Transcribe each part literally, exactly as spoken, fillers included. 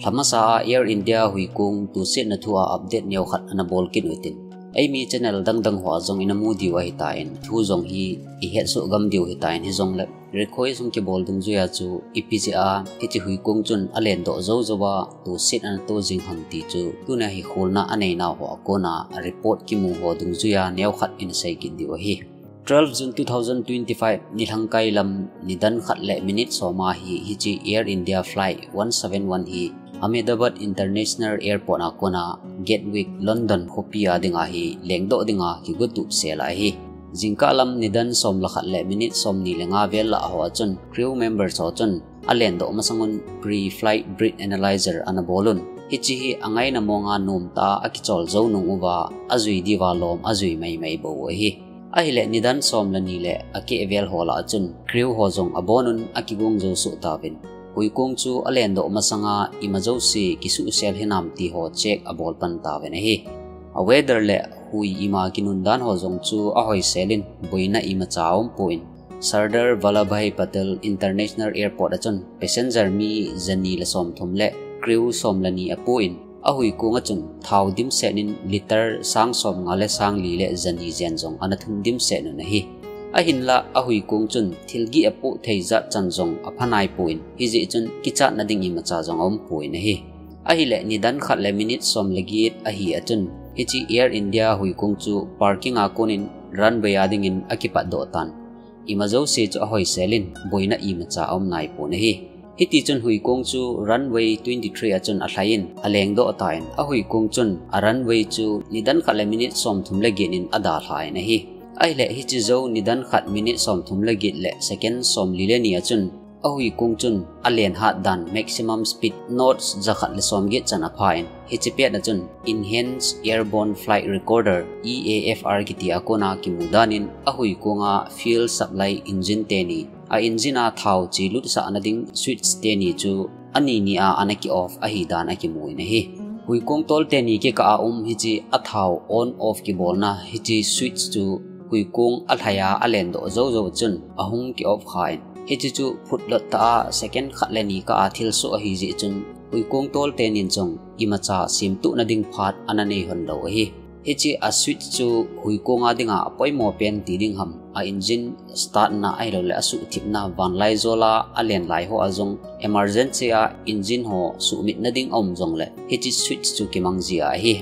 Thamasaa Air India huikong tusetna thua update neokhat ana bol kit uhitin, eimi channel dangdang hoa jong ina mu diu ahitan, thu jong hi ihet soh gam diu ahitan, hijongle request hung kibol dungjuia chu ipi jeh a hiche huikong chun alendoh jou jouva tuset ana to jing ham ti chu tuna hi kholna aneinau hoa kona report kimu ho dungjuia neokhat ina sei kit diu ahi. Twelve June two thousand twenty-five nilhangkai lam nidan khat le minute soma hi hiche Air India flight one seven one hi Ahmedabad International Airport a kona Gatwick, London khopi a dinga hi lengdoh dinga kigotup sela ahi. Jingkah lam nidan som le khat le minute somni le nga vel lah hoa chun crew members ho chun alendoh masangun pre-flight breath analyzer ana bolun, hiche hi angaina monga nomtah a akichol jou nung uva ajui diuva lom ajui maimai bou u ahi. Ahile nidan som le ni le akeh vel ho lah a chun crew ho jong abonun akigong jou soh tauvin, huikong chu alendoh masanga ima jouse kisuhsel hinam ti ho check abol pan tauvin ahi. A weather le hui ima kinun dan ho jong chu ahoiselin, boina imacha aumpon, Sardar Vallabhbhai Patel International Airport a chun passenger mi jani le somthum le crew som le ni apon, ahuikong a chun thao dimset in litre sang somnga le sang li le jani jen jong ana thun dimset un ahi. Ahinla ahuikong chun thilgih apoh thei jat chan jong apha naipon, hijeh chun kichatna ding imacha jong aumpon ahi. Ahile nidan khat le minute som le get ahi a chun hiche Air India huikong chu parking a konin runway a dingin akipatdoh tan, ima jouse chu ahoiselin, boina imacha aum naipon ahi. Hitichun huikong chu runway twenty-three a chun alhaiyin alengdoh tan, ahuikong chun a runway chu nidan khat le minute somthum le get in adalhan ahi. Ahile hiche jou nidan khat minute somthum le get le second somli le ni a chun ahuikong chun alen hat dan maximum speed knots jakhat le somget chan aphan, hiche pet a chun Enhanced Airborne Flight Recorder, E A F R kiti a kona kimu danin ahuikonga fuel supply engine teni, a engine a thao chelutsahna ding switch teni chu ani ni a ana ki off ahidan akimun ahi. Huikong tol teni kikah a um hiche athao on off kibolna hiche switch chu huikong alhaiya alendoh jou jou chun ahung ki off khan, hiche chu phutlot tah a second khat le ni kah a thilsoh ahijeh chun huikong tol tenin jong imacha semtuhna ding phat ana neihon lou ahi. Hiche a switch chu huikong a dinga apoimo pen ti ding ham, a engine startna ahiloule asuhthipna vanlaijol a alen lai hoa jong emergency a engine ho suhmitna ding aum jongle hiche switch chu kimang jia ahi.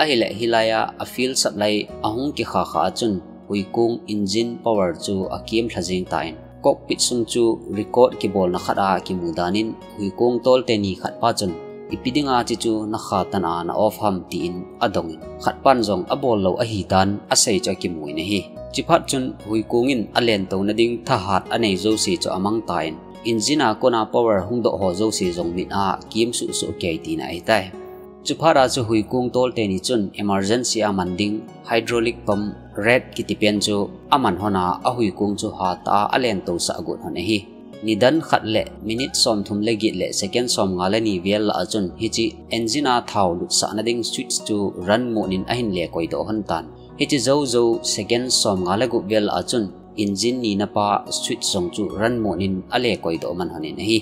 Ahile hilaiya a fuel supply ahung kikhakha a chun huikong engine power chu akimlha jeng tan, cockpit sung chu record kibolna khat a kimu danin huikong tol teni khat pa chun ipi dinga hiche chu nakha tan a na off ham tin adongin, khat pan jong abol lou ahidan asei chu akimun ahi. Chuphat chun huikong in alentouna ding thahat anei jouse chu amang tan, engine a kona power hungdoh ho jouse jong mit a kimsuh suh kei tina ahitai. Chuphat a chu huikong tol teni chun emergency a man ding hydraulic pump red kiti pen chu aman lhona ahuikong chu hatah a alentosah got lhon ahi. Nidan khat le minute somthum le get le second somnga le ni vel lah a chun hiche engine a thao lutsahna ding switch chu run mode in ahin lekoidoh lhon tan, hiche jou jou second somnga le gup vel lah a chun engine nina pa switch jong chu run mode in alekoidoh man lhonin ahi.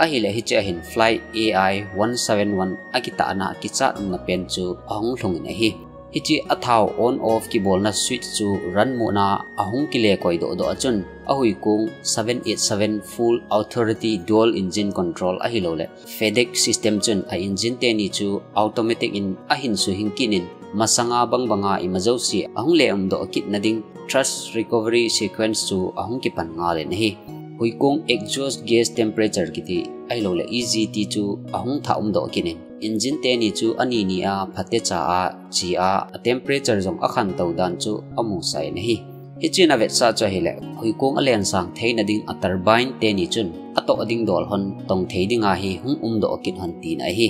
Ahile hiche a hin flight A I one seven one akitahna kichat umna pen chu ahung lhungin ahi. Hiche athao on off kibolna switch chu run mode a ahung kilekoidoh doh a chun ahuikong seven eight seven full authority dual engine control ahiloule FADEC system chun a engine teni chu automatic in ahin suhhing kit in, masanga bangbanga ima jouse ahung le umdoh kitna ding thrust recovery sequence chu ahung kipan ngalin ahi. Huikong exhaust gas temperature kiti ahiloule E G T chu ahung thah umdoh kit in, engine teni chu ani ni a phatecha a, che a, a temperature jong akhantou dan chu amusah in ahi. Hichun avetsah chu ahile, huikong alensang theina ding a turbine teni chun atoh ding dol lhon tong thei dinga hi hung umdoh kit lhon tina ahi.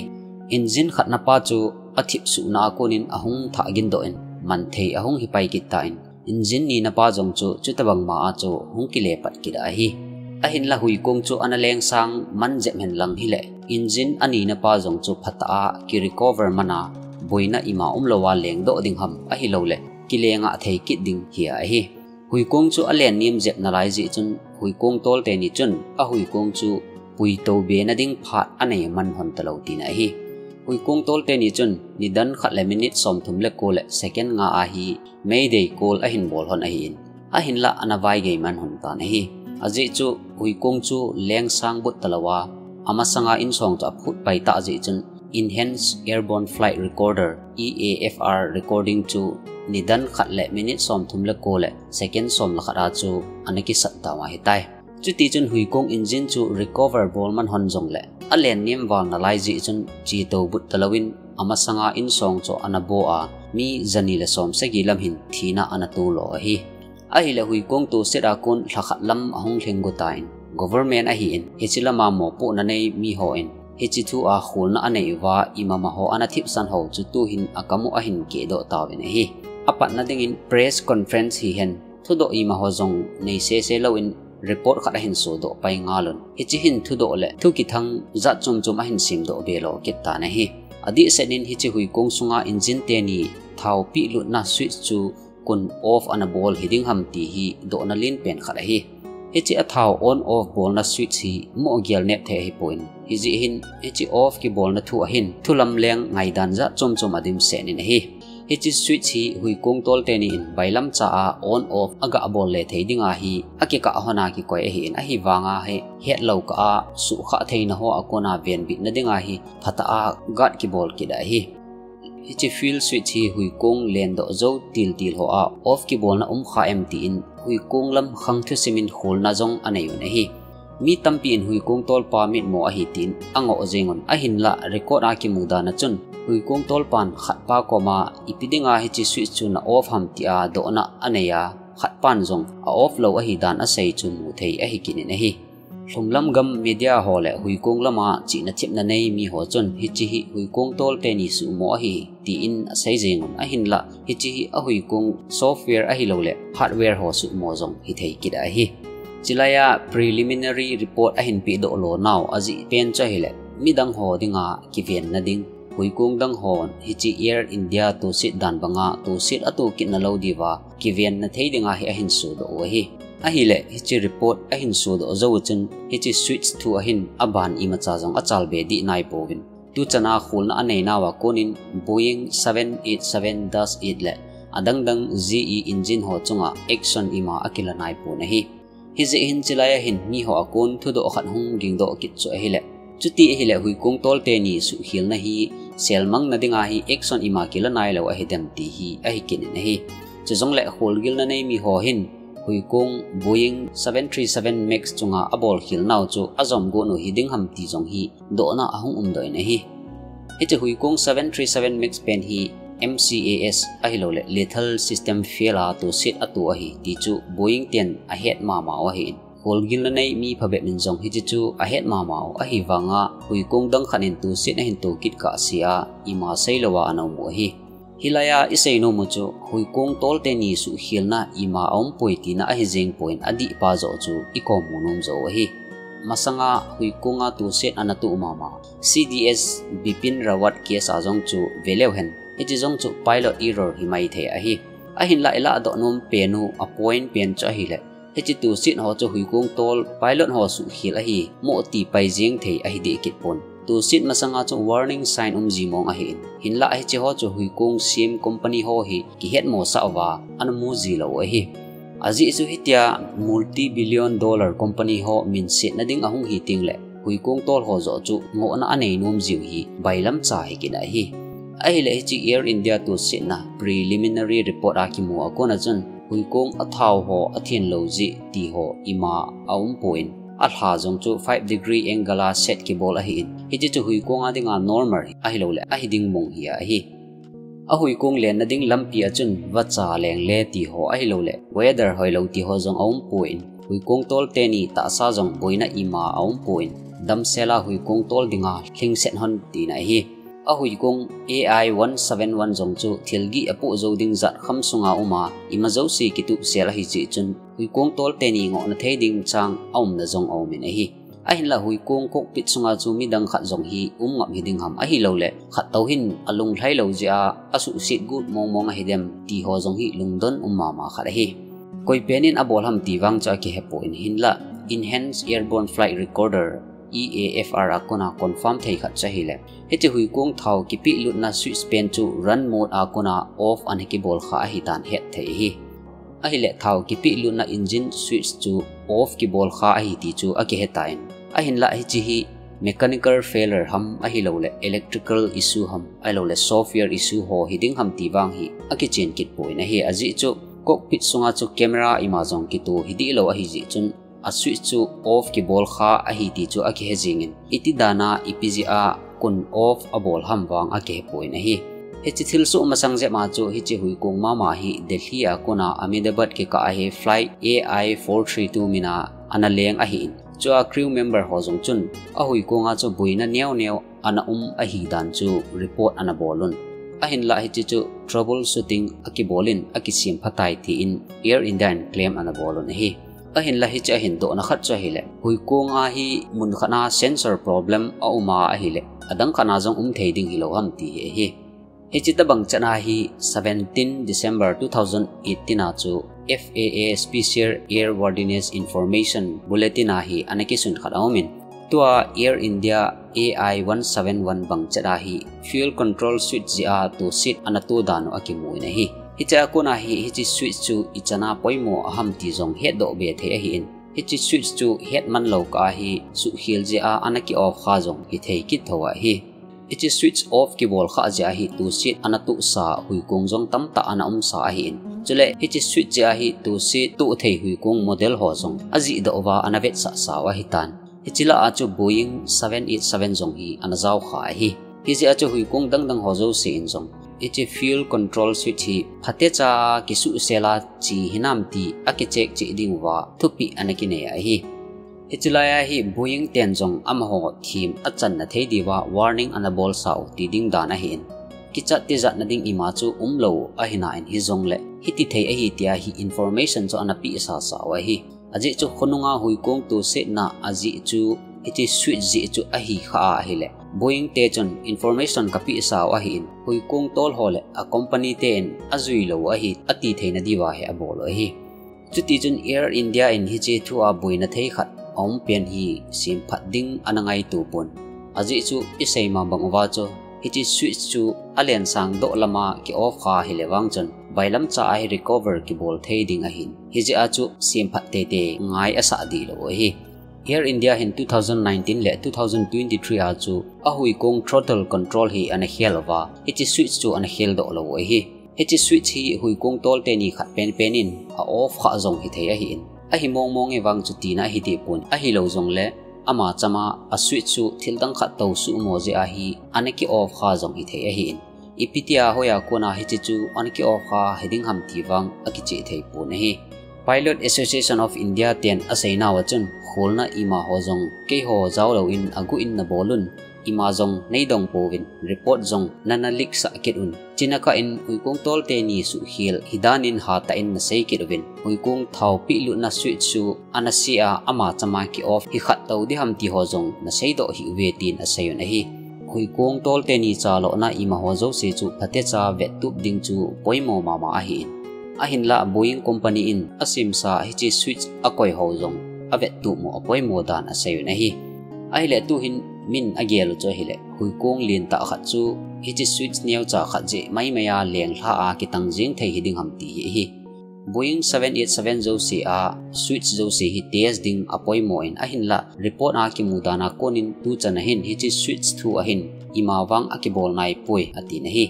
Engine khatna pa chu athipsuhna a konin ahung thah gindoh in, manthei ahung hipai kit tan, engine nina pa jong chu chutobangma a chu hung kilepat kit ahi. Ahinla huikong chu ana lengsang man jep henlang hile, engine anina pa jong chu phatah a kirecover mana, boina ima umlouva lengdoh ding ham ahiloule kilengah thei kit ding hia ahi. Huikong chu alen nem jep nalai jeh chun huikong tol teni chun ahuikong chu puitou bena ding phat anei man hon talou tina ahi. Huikong tol teni chun nidan khat le minute somthum le ko le second nga a hi Mayday call ahin bol hon ahin, ahinlah ana vaigei man hon tan ahi. Ajeh chu huikong chu leng sang but talou a, amasanga insong chu aphut pai ta jeh chun Enhanced Airborne Flight Recorder, E A F R recording chu nidan khat le minute somthum le ko le second som le khat a chu ana kisat tau ahitai. Chuti chun huikong engine chu recover bol man hon jongle alen nem val nalai jeh chun chetou but talouin amasanga insong chu ana bo a, mi jani le som sagi lam hin thina ana tolo ahi. Ahile huikong toset a kon lhakhat lam ahung lhing got tan, government ahin hiche lama mopohna nei mihon hiche thu a kholna anei uva imama ho ana thipsan ho chu tuhin akam u ahin kehdoh tauvin ahi. Apatna dingin press conference hihen thudoh imaho jong nei sese louvin report khat ahin sodoh pai ngalun. Hiche hin thudoh le thu kithang jat chom chom ahin semdoh belo kit tan ahi. Adehset in hiche huikong sunga engine teni thao pihlutna switch chu kon off ana bol hiding ham ti hi dohna lenpen khat ahi. Hiche athao on off bolna switch hi moh gel nep thei ahipon, hijeh hin hiche off kibolna thu ahin thulam leng ngaidan jat chom chom adimset in ahi. Hiche switch hi huikong tol teni in bailamcha a on off aga bol le thei dinga hi akikah hon a kikoi ahin, ahivanga hi hetlou kah a suhkhah theina ho a kona venbitna dinga hi phatah a guard kibol kit ahi. Hiche field switch hi huikong lendoh jou tiltil ho a off kibolna umkha em tin huikong lam khang thusim in kholna jong anei un ahi. Mi tampi in huikong tolpa mitmo ahi tin angoh jeng un, ahinlah record a kimu dan a chun huikong tolpan khatpa koma ipi dinga hiche switch chu na off ham tia dohna anei a, khatpan jong a off lou ahidan asei chu mu thei ahi kit in ahi. Lhumlam gam media ho le huikong lama chihna thepna nei miho chun hiche hi huikong tol teni suhmo ahi tin asei jeng un, ahinlah hiche hi ahuikong software ahilouleh hardware ho suhmo jong hithei kit ahi. Chulaiya preliminary report ahin pehdoh lonau ajeh pen chu ahile midang ho dinga kivenna ding, huikong dang hon hiche Air India toset dan banga toset ato kit nalou diuva kivenna thei dinga hi ahin sodoh u ahi. Ahile hiche report ahin sodoh jou chun hiche switch thu ahin aban imacha jong achalbe dih naipouvin, tuchana kholna aneinauva konin Boeing seven eight seven dash eight le adangdang G E engine ho chunga action ima akila naipon ahi. Hijeh hin chulaiya hin miho a kon thudoh khat hung gingdoh kit chu ahile, chuti ahile huikong tol teni suhkhelna hi selmangna dinga hi action ima kila nailou ahidem ti hi ahi kit in ahi. Chujongle kholgilna nei miho hin huikong Boeing seven three seven Max chunga abolkhelnau chu ajom got u hiding ham ti jong hi dohna ahung umdoh in ahi. Hiche huikong seven three seven Max pen hi M C A S ahilouleh Lethal System Fail a toset ato ahi ti chu Boeing ten ahet mama u ahin, kholgilna nei mi phabep in jong hiche chu ahet mama u ahivanga huikong dang khat in toset ahin to kit kahsea ima seilou a ana um u ahi. Hilaiya isei nom u chu huikong tol teni suhkhelna ima aumpoi tina ahi jeng pon, adihpa joh chu ikom mu nom jou ahi. Masanga huikonga toset ana to mama C D S Bipin Rawat case a jong chu veleu hen, hiche jong chu pilot error himai thei ahi. Ahinlah ilahdoh nom pen u a point pen chu ahile, hiche toset ho chu huikong tol pilot ho suhkhel ahi moh ti pai jeng thei ahi deh kit pon. Toset masanga chu warning sign umji mong ahin, hinlah hiche ho chu huikong sem company ho hi kihetmosah uva ana muji lou u ahi. Ajeh chu hitia multi billion dollar company ho minsetna ding ahung hi tengle huikong tol ho joh chu ngohna anei nom jiu hi bailamcha hi kit ahi. Ahile hiche Air India tosetna preliminary report a kimu a kona chun huikong athao ho athenlou jeh ti ho ima aumpon, alha jong chu five degree angle a set kibol ahin, hiche chu huikong a dinga normal ahilouleh ahiding mong hi ahi. Ahuikong lenna ding lampi a chun vacha lengle ti ho ahilouleh weather hoilou ti ho jong aumpon, huikong tol teni tahsa jong boina ima aumpon, damsela huikong tol dinga lhingset hon tina ahi. Ahuikong A I one seven one jong chu thilgih apoh jou ding jat kham sunga uma ima jouse kitupsel ahijeh chun huikong tol teni ngohna thei ding chang aumna jong aumin ahi. Ahinlah huikong cockpit sunga chu midang khat jong hi um ngap hiding ham ahilouleh khat tou hin alunglhai lou jeh a asuhset got mong mong ahidem ti ho jong hi lungdon um mama khat ahi. Koipen in abol ham ti vang chu akihepon, hinlah Enhanced Airborne Flight Recorder E A F R a kona confirm thei khat chu ahile, hiche huikong thao kipeh lutna switch pen chu run mode a kona off ana kibol kha ahidan het thei ahi. Ahile thao kipeh lutna engine switch chu off kibol kha ahi ti chu akihetan. Ahinlah hiche hi mechanical failure ham ahilouleh electrical issue ham ahilouleh software issue ho hiding ham ti vang hi akichen kit pon ahi. Ajeh chu cockpit sunga chu camera ima jong kito hiding lou ahi jeh chun a switch chu off kibol kha ahi ti chu akihe jingin, iti dana ipi jeh a kon off abol ham vang akihe pon ahi. Hiche thilsoh masang jep a chu hiche huikong mama hi Delhi a kona Ahmedabad kikah a hi flight A I four three two mina ana leng ahin. Chua crew member ho jong chun a huikong a chu boina neo neo ana um ahidan chu report ana bol un. Ahinlah hiche chu troubleshooting akibol in akisem phatai tin Air India in claim ana bol un ahi. Ahinlah hiche ahin dohna khat chu ahile, huikong a hi mun khat a sensor problem aum a ahile, adang khat a jong um thei ding hilou ham ti hi ahi. Hiche tabang chan a hi seventeen December two thousand eighteen a chu F A A Special Airworthiness Information Bulletin a hi ana kisun khat aumin, tua Air India A I one seven one bang chat a hi fuel control switch jeh a toset ana to dan u akimun ahi. Hiche a kona hi hiche switch chu ichan a poimo aham ti jong hetdoh be thei ahin. Hiche switch chu hetman lou kah a hi suhkhel jeh a ana ki off kha jong hithei kit thou ahi. Hiche switch off kibol kha jeh a hi toset ana tosa huikong jong tamtah ana umsa ahin. Chule hiche switch jeh a hi toset to thei huikong model ho jong ajihdoh uva ana vetsah sau ahitan. Hiche lah a chu Boeing seven eight seven jong hi ana jao kha ahi. Hijeh a chu huikong dangdang ho jouse in jong hiche fuel control switch hi phatecha kisuhsel a che hinam ti akicheck cheh ding uva thupeh ana kinei ahi. Hiche lai a hi Boeing ten jong amaho them achanna thei diuva warning ana bolsa u ti ding dan ahin. Kichat tijatna ding ima chu umlou ahina in hijongle hiti thei ahi tia hi information chu ana pehsa sau ahi. Ajeh chu khonunga huikong tosetna ajeh chu hiche switch jeh chu ahi kha ahile, Boeing te chun information kapehsa u ahin, huikong tol ho le a company te in ajui lou ahi ati theina diuva hi abol u ahi. Chutichun Air India in hiche thu a boina thei khat aum pen hi semphat ding ana ngaito pon. Ajeh chu isei ma bang uva chu hiche switch chu alensang doh lama ki off kha hile vang chun bailamcha a hi recover kibol thei ding ahin. Hijeh a chu semphat teitei ngai asah dihlou ahi. Air India hin two thousand nineteen le two thousand twenty-three a chu ahuikong throttle control hi ana khel uva, hiche switch chu ana kheldoh lou ahi. Hiche switch hi huikong tol teni khat penpen in a off kha jong hithei ahin. Ahi mongmong e vang chu tina ahi dehpon, ahilou jongle ama chama a switch chu thil dang khat tou suhmo jeh a hi ana ki off kha jong hithei ahin. Ipi tia hoiya kona hiche chu ana ki off kha hiding ham ti vang akicheh thei pon ahi. Pilot Association of India ten aseinauva chun, kholna ima ho jong keiho jaolou in aguh in nabol un, ima jong neidong pouvin, report jong nana leak sah kit un. China kah in huikong tol teni suhkhel hidan in hatah in nasei kit uvin, huikong thao pehlutna switch chu ana se a ama chama ki off hi khat tou diham ti ho jong naseidoh hih uve tin asei un ahi. Huikong tol teni chalohna ima ho jouse chu phatecha vettup ding chu poimo mama ahin. Ahinlah Boeing company in asemsa hiche switch akoi ho jong avettup mo apoimo dan asei un ahi. Ahile tuhin min agel u chu ahile, huikong lentah khat chu hiche switch neocha khat jeh maimai a lenglha a kitang jeng thei hiding ham ti hi ahi. Boeing seven eight seven jouse a switch jouse hi test ding apoimo in ahinlah report a kimudan a konin tuchan ahin hiche switch thu ahin ima vang akibol naipoi atin ahi.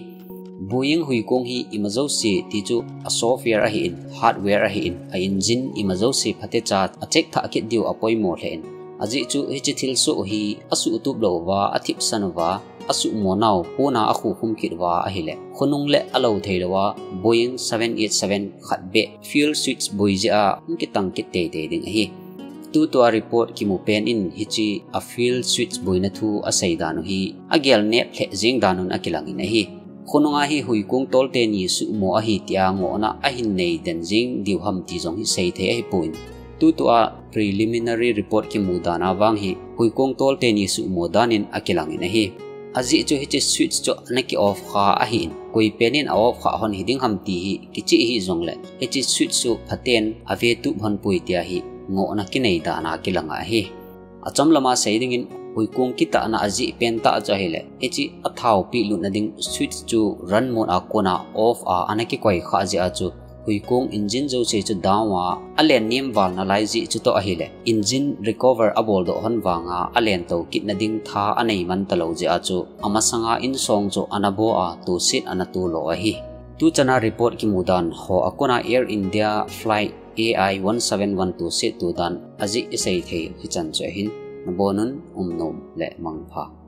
Boeing huikong hi ima jouse ti chu a software ahin, hardware ahin, a engine ima jouse phatecha a check thah kit diu apoimo lheh in. Ajeh chu hiche thilsoh hi asuhtup lou uva, athipsan uva, asuhmo nau pona akhukhum kit uva ahile, khonung le alou theilouva Boeing seven eight seven khat beh fuel switch boi jeh a hung kitang kit teitei ding ahi. Tutua report kimu pen in hiche a fuel switch boina thu asei dan u hi agel nep lheh jeng dan un akilang in ahi. Khonunga hi huikong tol teni suhmo ahi tia ngohna ahin nei den jeng diu ham ti jong hi sei thei ahipon. Tutua preliminary report kimudan a vang hi huikong tol teni suhmo dan in akilang in ahi. Ajeh chu hiche switch chu ana ki off kha ahin, koi pen in a off kha hon hiding ham ti hi kicheh hih jongle hiche switch chu phaten avetup hon poi tia hi ngohna kinei dan a kilang ahi. Achom lama sei dingin, huikong kitahna ajeh pentah chu ahile, hiche athao peh lutna ding switch chu run mode a kona off a ana kikoi khah jeh a chu, huikong engine jouse chu down a, alen nem val nalai jeh chutoh ahile, engine recover aboldoh hon vanga, alen tou kitna ding tha anei man talou jeh a chu, amasanga insong chu ana bo a, toset ana tolo ahi. Tuchana report kimu dan ho akona Air India flight A I one seven one toset to dan ajeh isei thei hichan chu ahin, nabonun umnom le mangpha.